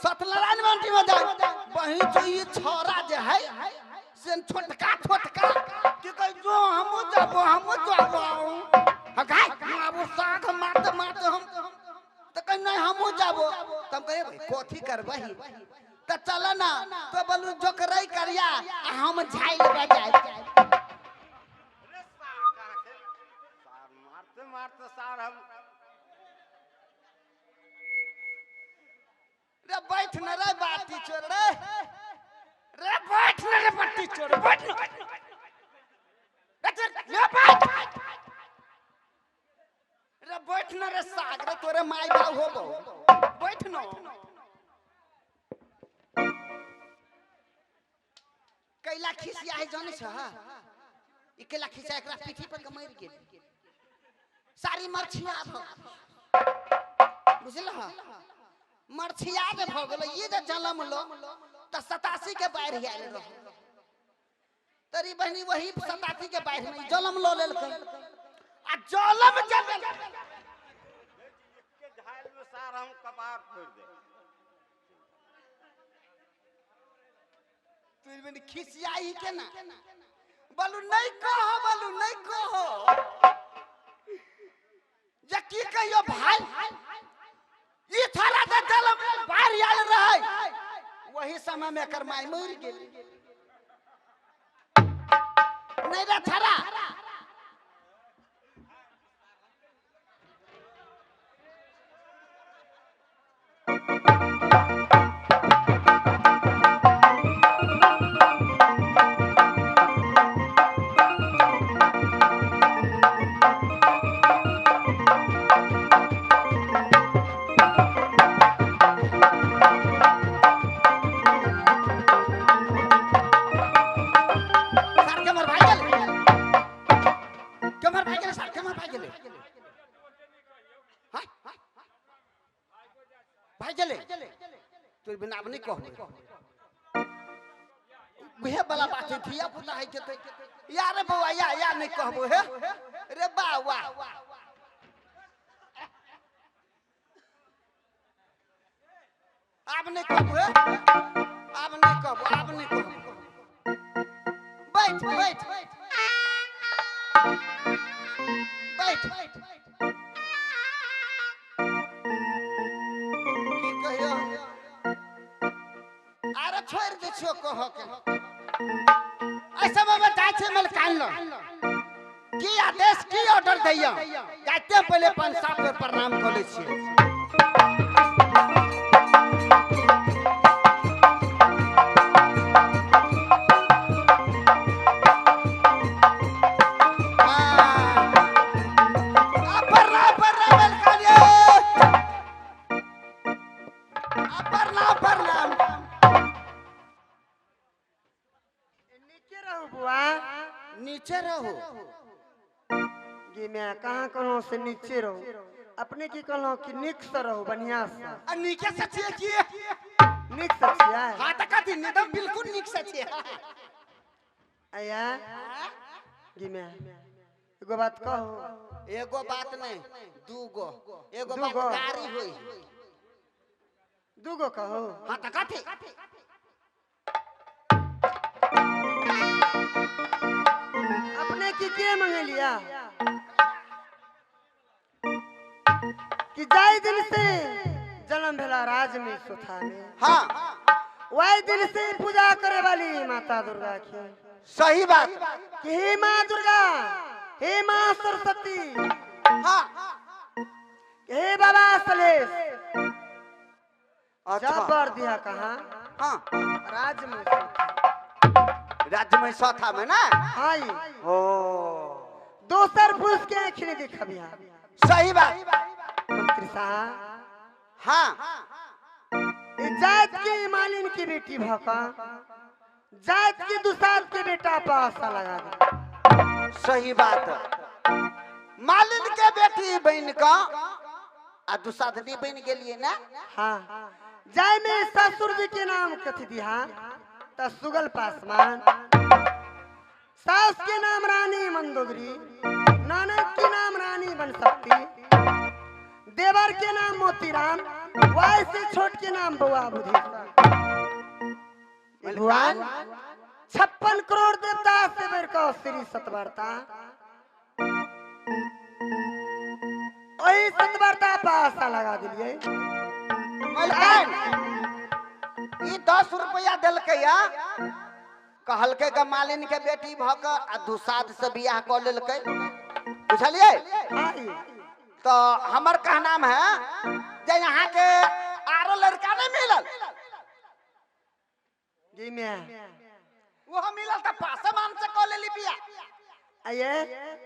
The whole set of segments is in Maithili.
सत्यनारायण मंडी में जाए बही जो ये छोरा जे है से छोटका छोटका की कह जो हमू जाबो हमू जाबो हम गाय आबो साग मारते मारते हम तो कह नहीं हमू जाबो। तब कहे भाई कथी करबही त चल ना तो बोलू जोकरई करिया आ हम झाइल बजाय। रे सार के सार मारते मारते सार हम रे बैठ न रे बाटी चोर रे रे बैठ न रे बाटी चोर बैठ न रे चल, रे बैठ रे बैठ न रे साग रे तोरे माई बाप होबो बैठ न। कैला खिसिया है जाने छ ई कैला खिसिया एकरा पीठी पर के मरि गेल सारी मरछिया भ बुझल मरछिया जे भ गेल ये जे जलम लो त 87 के बाढ़ि आयल रह तरी बहनी वही 87 के बाढ़ि में जलम लो लेलकै आ जलम जलम के झाइल में सार हम कपार फोड़ दे। तू बहनी खिसियाई के ना बोलू नहीं कहो बोलू नहीं कहो जे की कहियो भाई ई थारा जे जलम बाढ़ि आयल रहै वही समय में एकर माय मरि गेल नहीं रे थारा। सार केमहर भागि गेलै केमहर भागि गेलै सार केमहर भागि गेलै हाँ भागि गेलै तोर बिना आब नहि कहबै उहे वाला बात है धिया पुता है के ते या रे बौआ या या नहीं कहबो हे रे बाबा। आब नहीं कहबो हे आब नहीं कहबो आब नहीं कहबो बैठ बैठ बैठ की कहियो अरे छोड़ दे छियो कह के ऐसा में जाइ छै मलकान लग की आदेश की ऑर्डर दैया जाते पहले 5-7 बेर प्रणाम कऽ लै छियै। हाँ। आ प्रणाम प्रणाम मलकान ये। आ प्रणाम प्रणाम। नीचे रहू बुआ नीचे रहो गे मैं कहाँ कहलहुँ से नीचे रहू अपने की कहलहुँ कि नीक से रहू बढ़िया से आ नीके से छियै की नीक से छियै हाँ त कथी एकदम बिल्कुल नीक से छियै। आया गे मैं एगो बात कहू एगो बात नहीं दूगो एगो बात दूगो। गारी होई दूगो कहू हाँ त कथी अपने की के मंगलिया कि जाय दिन से जन्म भेला राज में सोथा में हाँ वही दिन से पूजा करे वाली माता दुर्गा के सही बात कि हे माँ दुर्गा हे माँ सरस्वती हाँ हे बाबा सलेश अच्छा जब बर दिया कहाँ हाँ राज में सोथा। राज्य में सोथा में ना हाँ जी। ओ दोसर पुरुष के आँखि नहीं देखबिया सही बात मंत्री साहब हाँ ई जात के मालिन की बेटी भका जात के दुसाद के बेटा पर आशा लगा दे। सही बात मालिन के बेटी बन का आ दुसाधनी बन गेलिए ना। हाँ जाय में ससुर जी के नाम कथी दिहा त सुगल पासवान सास के नाम रानी मंदोदरी ननद के नाम रानी बनशक्ति देवर के नाम मोतीराम Why से छोट के नाम बउआ बुद्धि। भगवान 56 करोड़ देवता से बढ़ का श्री सतवार्ता, वही सतवार्ता पासा लगा दिलिए। मलकान ई 10 रुपया देलकै या कहलकै के मालिन के बेटी भ के आ दुसाध से बियाह क लेलकै, बुझलिए? तो हमर कहनाम है जे यहाँ के आरो लड़का नहीं मिलल जी मैं वो मिलल त पासे मान से क लेली बियाह। आये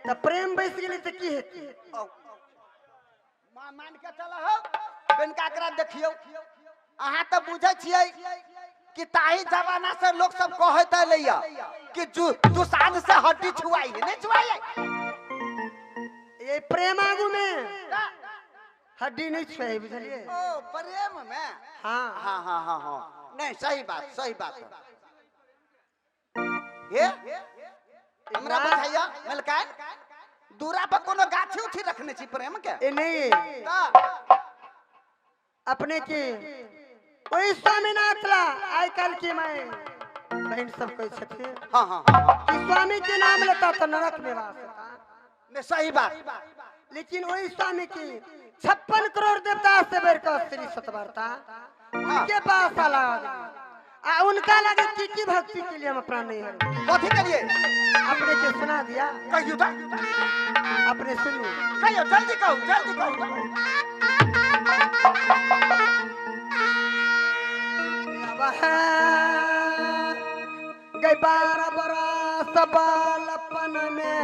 त प्रेम बैस गेलै त की हेतै? मां मान के चल हो कनिका एकरा देखियौ। अहाँ त बुझै छियै कि ताही जमाना से लोग सब कहैत अलैया कि दुसाध से हड्डी छुआई है, नहीं छुआई है? ये प्रेम आगू में हड्डी नहीं छुआई, बुझलिए? ओ प्रेम में, हाँ हाँ हाँ हाँ हाँ, नहीं सही बात, सही बात। ये हमरा बताइया मलकान दूरा पर कोनो गाछी उछी रखने छी प्रेम के? ए नहीं, अपने के वही स्वामीनाथ ला आइ काल के मैं बहन सब कहै छथिन। हाँ हाँ हाँ, कि स्वामी के नाम लेता तो नरक में वास होता। नहीं सही बात, लेकिन वही स्वामी की 56 करोड़ देवता से बढ़कर श्री सतवार्ता उनके पास आला आ उनका लगे की की भक्ति के लिए हम प्राण नहीं हरे। कथी के लिए? अपने के सुना दिया, कहियो त अपने सुनू, कहियो जल्दी कहू, जल्दी कहू। गई 12 बरस बालपन में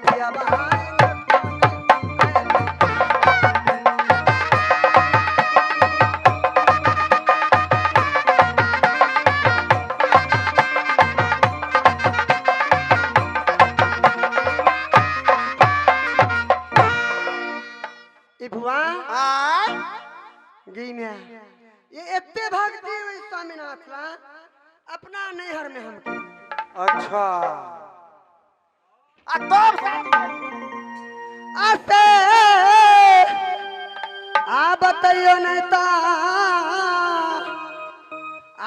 पिया भाई। ये एते भक्ति हुई स्वामीनाथ ला अपना नैहर में हम। अच्छा आ तब आसे आ बतैयो नहीं ता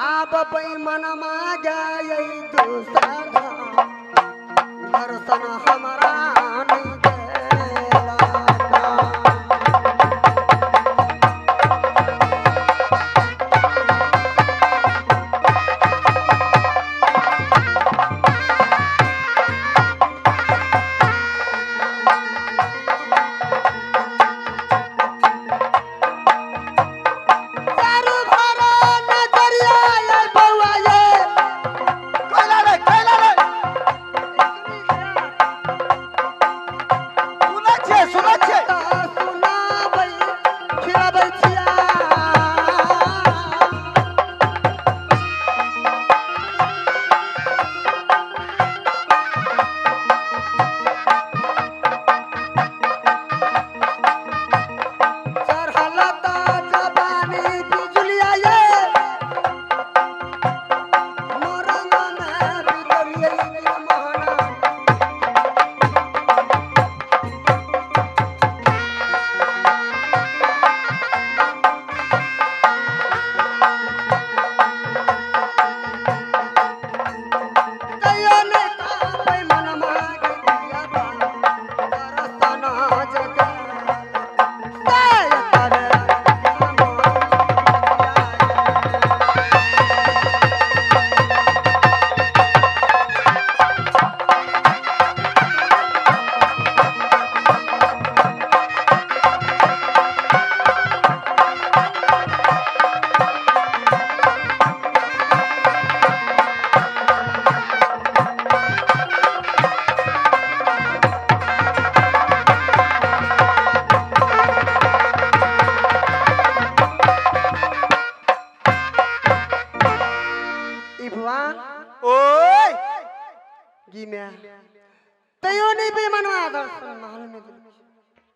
आब बेईमानमा गए दूसरा दर्शन हमारा नहीं देला।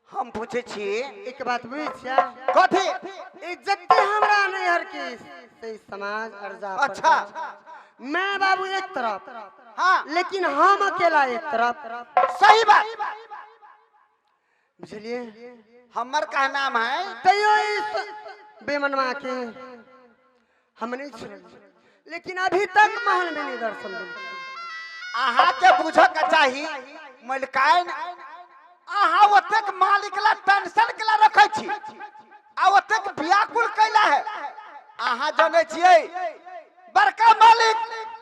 हम पूछे छी एक बात बुझ छिया कथी इज्जत हमरा नैहर के से समाज अर्जा। अच्छा मैं बाबू एक तरफ, हाँ, लेकिन हम अकेला एक तरफ। सही बात बुझलिए हमर का नाम है तैयो इस बेमनवा के हम नहीं छोड़ल, लेकिन अभी तक महल में नहीं दर्शन दिल। अहाँ के बुझ के चाही मलिकाइन अहाँ ओतेक मालिक ला टेंशन के ला रखै छी आ ओतेक व्याकुल कैला है। अहाँ जानै छियै बड़का मालिक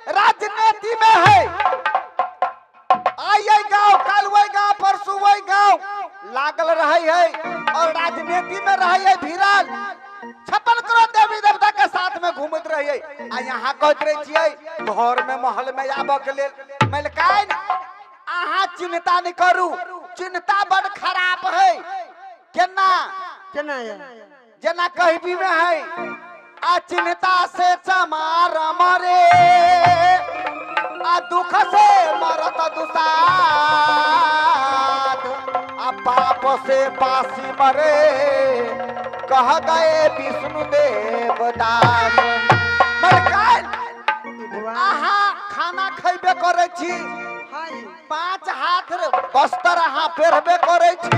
राजनीति में है, आई गाँव कल वही गाँव परसों वही गाँव लागल रहे है और राजनीति में रहे है भिड़ल 56 करोड़ देवी देवता के साथ में घूमत रहे। आ यहाँ कहत रहे छियै घर में महल में आबऽ के लेल। मलिकाइन अहाँ चिंता नहीं करू, चिंता बड़ खराब है। केना केना जेना कहबी में है आ चिंता से चमार मरे आ दुख से मरत दुसाद आ पाप से पासी मरे कह गए विष्णु देवदास। मलिकाइन अहाँ खाना खैबे करै छी, 5 हाथ बस्तर अहाँ पेरबे करै छी,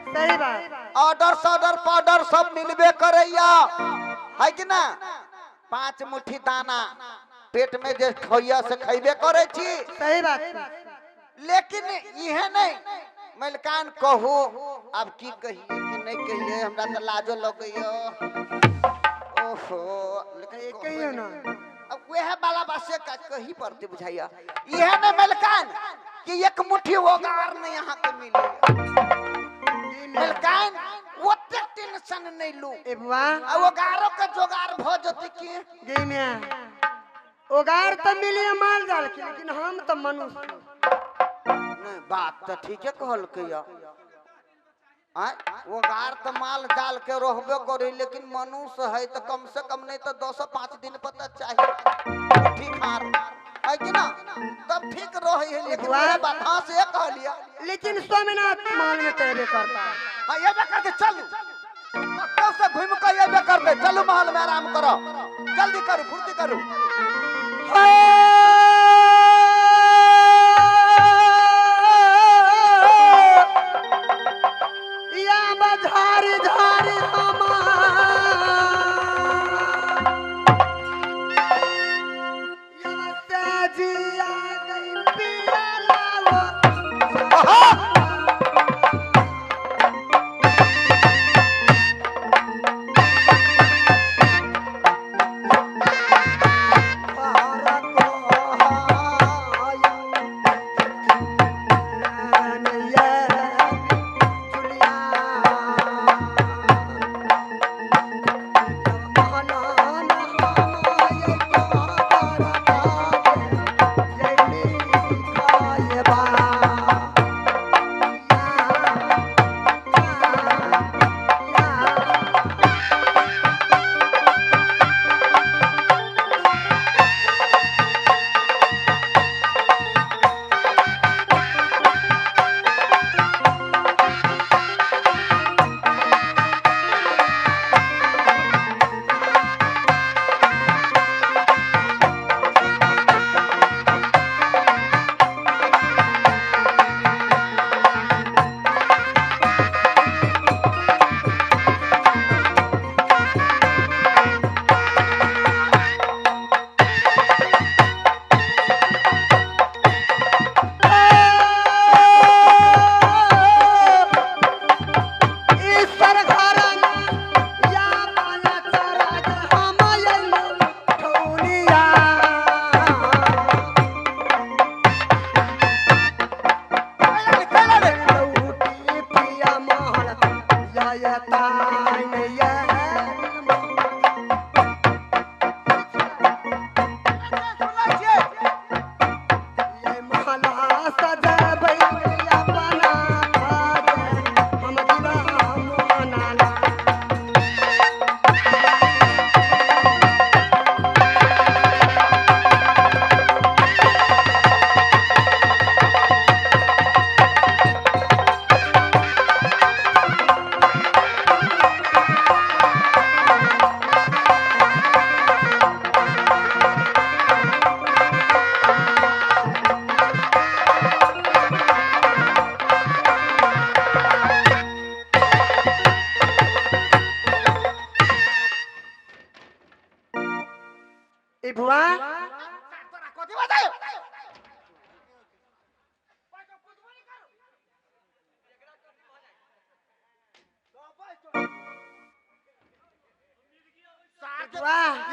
सही बात, ऑर्डर सॉर्डर पाउडर सब मिलबे करैया है कि ना। 5 मुट्ठी दाना पेट में जे खैया से खैबे करै छी, सही बात। लेकिन इहे नहीं मलिकान कहू अब की कहिए कि नहीं कहिए, हमरा तो लाजो लगैया। ओहो लेकिन कहियो ना अब वह वाला बात से कही पड़ते बुझाइया। इहे नहीं मलिकान कि एक मुट्ठी ओगार नहीं यहाँ के मिले। मलिकान ओते टेंशन नहीं लू ए बुआ, आ ओगारो के जोगार भ जते की गई में ओगार तो मिली माल जाल के, लेकिन हम तो मनुष्य। नहीं बात तो ठीके कहलकै या। आय वो गार तो माल जाल के रहबे करे, लेकिन मनुष्य है तो कम से कम नहीं तो 2-5 दिन पर तो चाहिए ठीक हार है कि ना, तब ठीक रहे है। लेकिन मेरे बात हाँ से कह लिया, लेकिन स्वामीनाथ माल में तैरे करता है। हाँ ये बे करते चलू कब से घूम के ये बे करते चलू महल में आराम करो, जल्दी करो फुर्ती करो। या बझारी झारी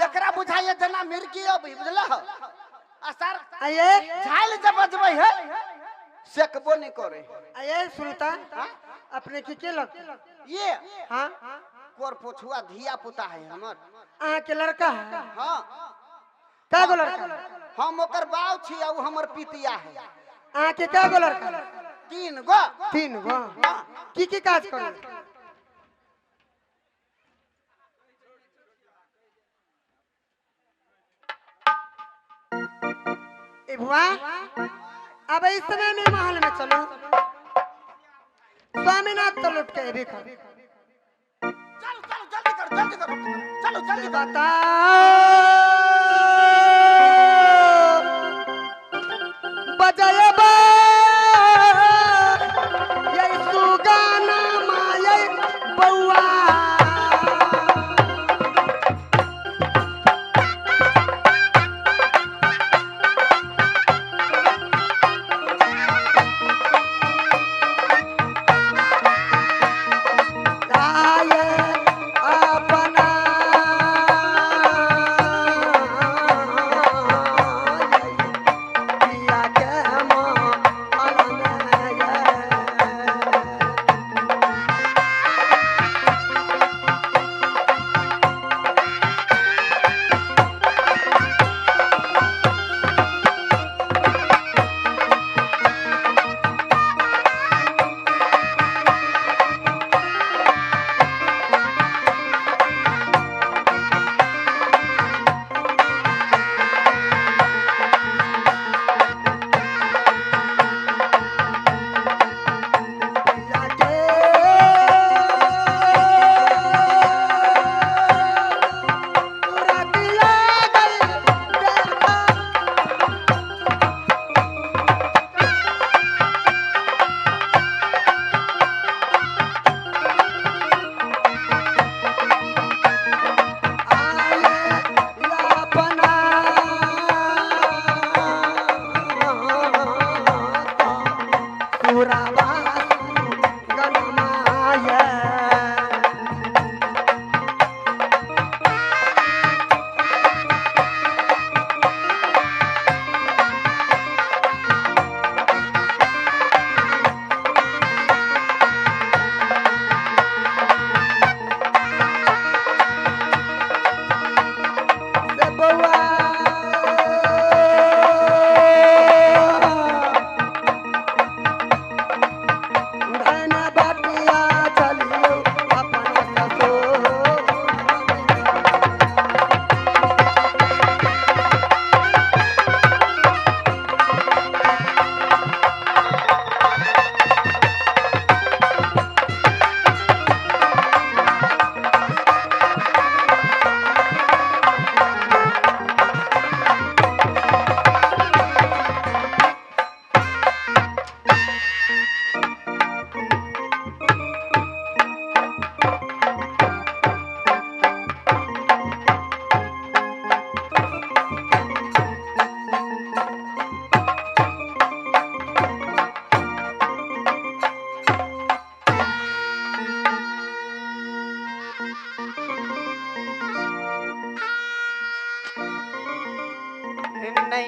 एकरा बुझाइए जना मिर्गी अबै बुझला आ सर झाइल जब बजबै है सेकबो नहीं करे। आये सुनता अपने की के लग ये हां कोर पोछुआ धिया पुता है हमर। अहाँ के लड़का है? हां। का गो लड़का? हम ओकर बाप छी आ उ हमर पितिया है। अहाँ के का गो लड़का? 3 गो। 3 गो। की काज करे? ए बुआ अब इस समय में महल में चलो, स्वामीनाथ तो लुट के भी कर। चलो चलो जल्दी करो जल्दी करो चलो जल्दी बता बजाए ये सुगाना माये बउआ अपना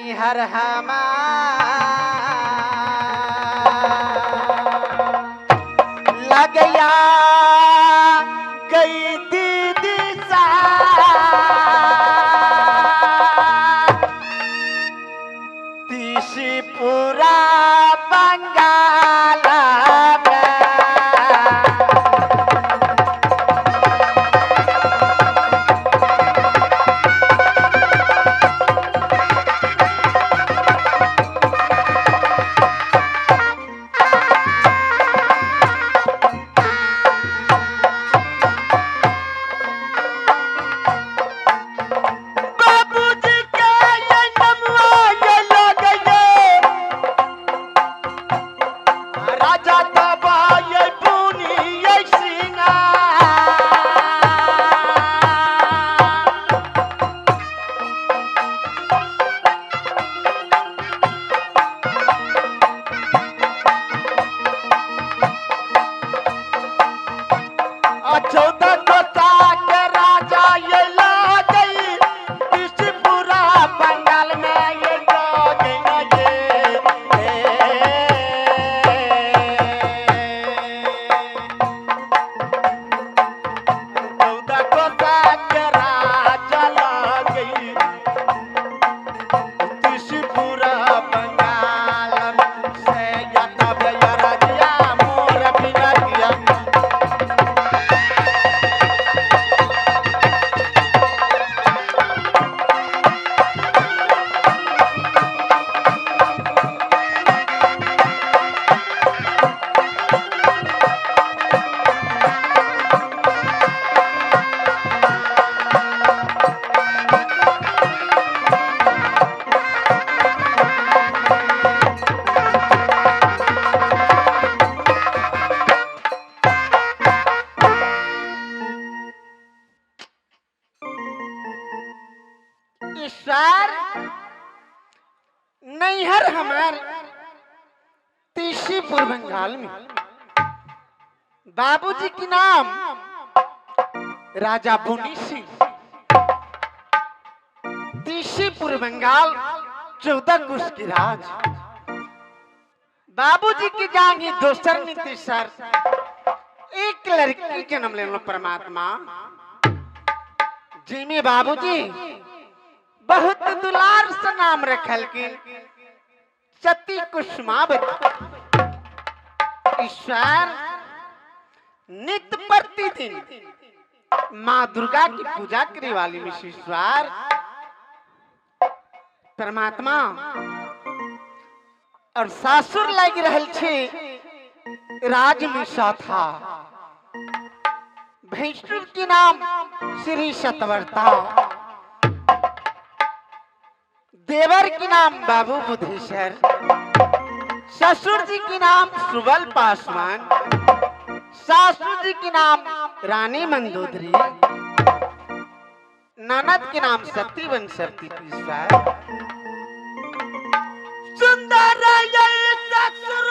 नैहर हमार लगया गई दीदी सा तीसीपुरा बंगाल में। बाबूजी के ये नमवा ये लग गए राजा तबा ये बुनी ये सिंगा 14 कोता के राजा ये लग गई तीसीपुरा बंगाल में ये लग गई 14 कोता के राजा लग गई तीसीपुरा बंगाल से जाता भैया राजा मोर बिना किया। ईश्वर नैहर हमार तीसीपुर बंगाल में बाबूजी के नाम राजा बुनी सिंह तीसीपुर बंगाल 14 कुश की राज। बाबूजी की जांगी दोसर नीति सर एक लड़की जन्म लेलो परमात्मा जिमी बाबूजी बहुत दुलार से नाम रखलखिन सती कुसुमावती। ईश्वर नित्य प्रतिदिन माँ दुर्गा की पूजा करे वाली मिस ईश्वर परमात्मा और सासुर लग रहल छे राज मिशा था भैंसुर के नाम श्री सतवर्ता देवर के नाम बाबू बुधेश्वर ससुर जी के नाम सुबल पासवान सासू जी के नाम रानी मंदोदरी ननद के नाम सती वंशती सुंदर ससुर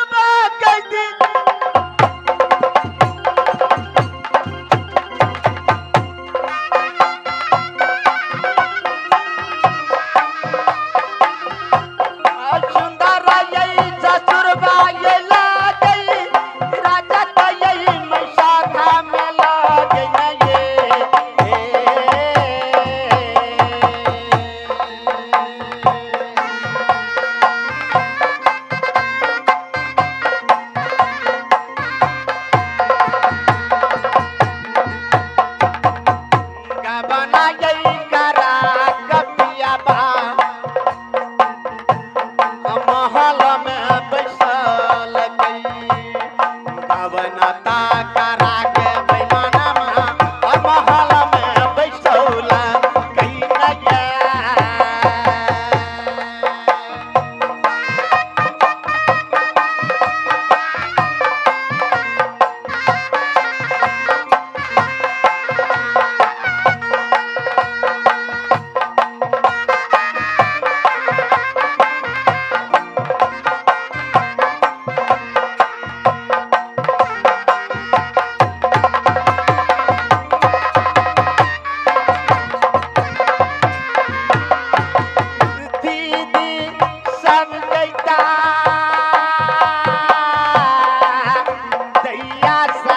मैया सा।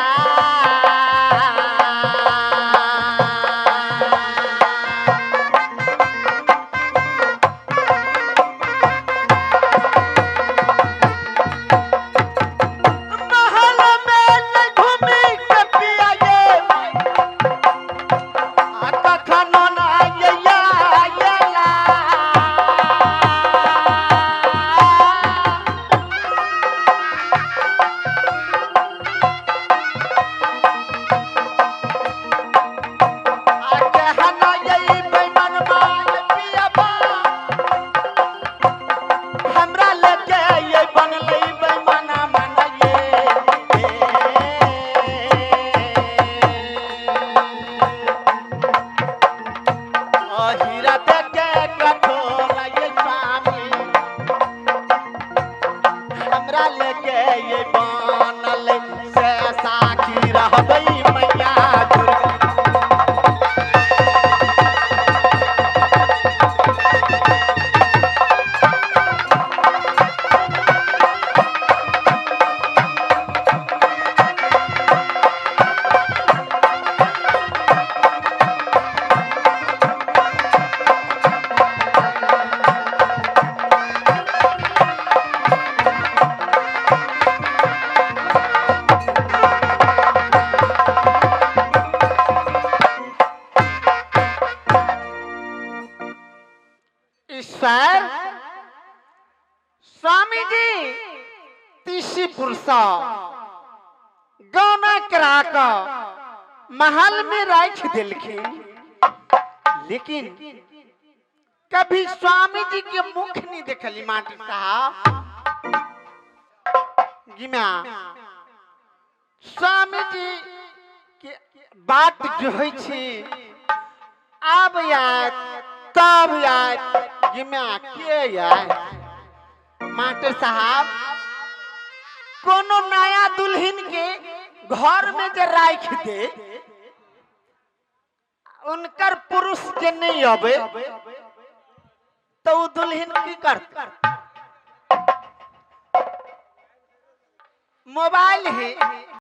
महल में न घूमी के पिया ये कखनो न आइया आइला। हमरा लेके ये बनलै बेईमाना मना ये। हीरा देके कठोर ये स्वामी हमरा लेके ये बनलै से साखी रहबै मैया दुर्गा। ईश्वर स्वामी जी तीसी पुरुषा गौना करा क महल में राख दिलखिन, लेकिन कभी स्वामी जी के मुख नहीं देखली माटी साहब। गिमा स्वामी जी के बात जो होइ छी आब याद तब याद गिमा के याद। मास्टर साहब कोनो नया दुल्हन के घर में जे राख दे उनकर पुरुष जे नहीं आवे तो उ दुल्हन की करत? मोबाइल है।